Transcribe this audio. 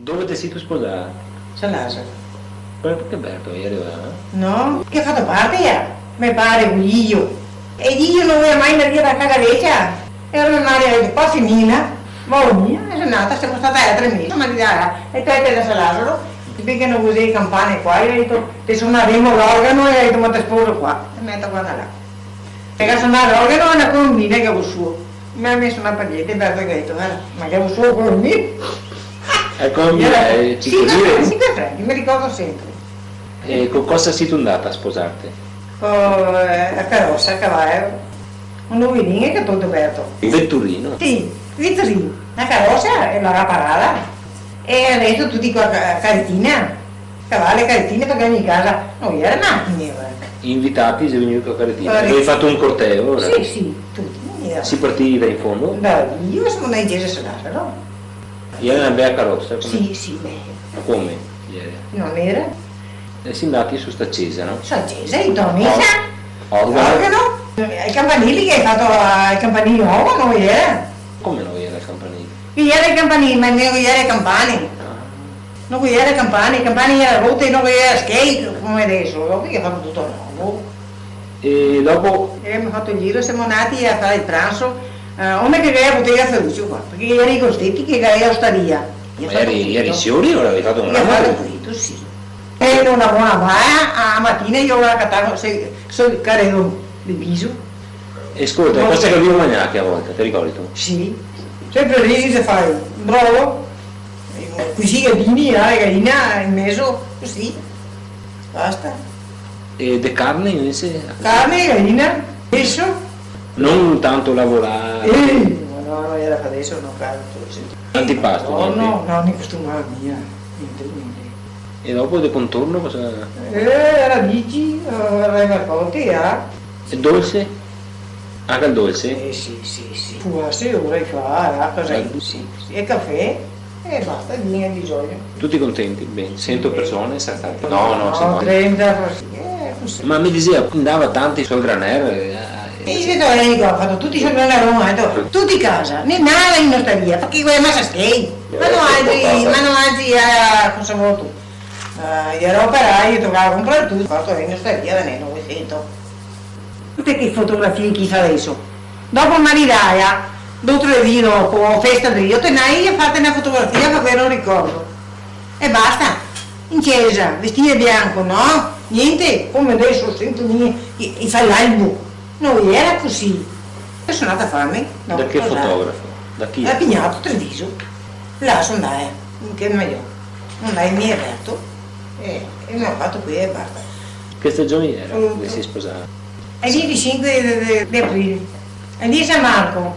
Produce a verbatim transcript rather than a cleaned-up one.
Dove te sito sposà? San Lazaro. Però parché Berto iera là? No, che ga fato parte, iera. Me pare, Gigio. E Gigio no voleva mai ndar via da casa vecia. E alora me mare ga dito: "Qua finila, va via." E so ndata, semo state tre mesi. Me ga dito: "Ah, e te, te da San Lazaro, parché no ghe xe campane qua?" Iera dito: "Te sonaremo l'organo." E iera dito: "Ma te sposo qua." E me ga dito: "Varda là." E ga sonà l'organo a na colombina che gavevo su. Me ga meso na pagheta, Berto ga dito: "Varda, ma che gavevo su colombina." E colombina, iera, eh, cinque lire? Cinque franchi, me ricordo senpre. E co cosa sito ndata a sposarte? Co, eh, a carosa, a cavalo. Un novelin che ga tolto Berto. Un veturino? Sì, veturino. Na carosa e la ga parada. E el resto tuti co a ca-, caretina. Cavalo e caretina, parché ogni casa no iera machine, eh. Invitati, xe vegnui co a caretina. Caretina. Gavì fato un corteo, alora? Sì, sì, tuti, iera. Si partì da in fondo? Da lì, semo ndai in cesa a San Lazaro. Iera na bela carosa, come? Sì, sì, bela. Come iera? No iera? E si ndati su sta cesa, no? Sta cesa, i tornisa. Or-, organo? Organo? E i campanili che ga fato, eh, el campanil novo, no iera? Come no iera el campanil? Che iera el campanil, ma no iera le campane. Ah. No iera le campane, le campane iera rote, no iera schei, come deso, dopo che i ga fato tuto novo. E dopo? E gavemo fato el giro, semo ndati a far el pranso, eh, onde che ghe iera botega Ferruccio qua, parché iera i Costeti che gaveva ostaria. Ma ieri, ieri siori, alora gavì fato un... Gavì fato tuto, sì. E na bona vaia, a matina mi gavevo catà, se, sul careron de viso. E scolta, cosa che gavì magnà chea volta, te ricordito? Sì, senpre risi se fa, un brodo, cusì, e vini, eh, galina in meso, cusì, basta. E de carne invese? Carne, galina, peso. No tanto lavorà. Eh, no, no, iera par deso, no, caro, te lo sento. Antipasto, no, niente? No, no, no costumava mia, niente, niente. E dopo de contorno cosa? Eh, radici, eh, ramarcote, eh. E dolse? Anca el dolse? Eh, sì, sì, sì. Fugase, ora qua, eh, cosa? Eh. Sì, sì. E cafè, e basta, vin de bisogno. Tuti contenti? Ben, sento persone sarà state? No, no, no, sento trenta, forse, eh, cusì. Ma me diseva, ndava tanti sul graner, eh, E i se doveva, digo, ga fato tuti sul graner, eh, tuti casa, né nada in ostaria, parché quela masa schei. Ma no altri, ma no altri, eh, cosa vuto? Eh, iera operai, tocava comprar tuto, fato in ostaria, da novesentos. Tute che fotografie che i fa deso. Dopo maridaia, do tre dì dopo, festa de, te ndai a farte na fotografia par aver un ricordo. E basta. In cesa, vestì de bianco, no? Niente, come deso, sento, i, i fa l'albo. No iera cusì. E so ndata a farme, no, da che fotografo? Da chi? Da Pignato, Treviso. Là so ndata, in che me ga, so ndata mi e Berto, e, e gavemo fato quea e basta. Che stagion iera, mm, che te si sposà? El vintisinque de, de, de aprile. E lì San Marco.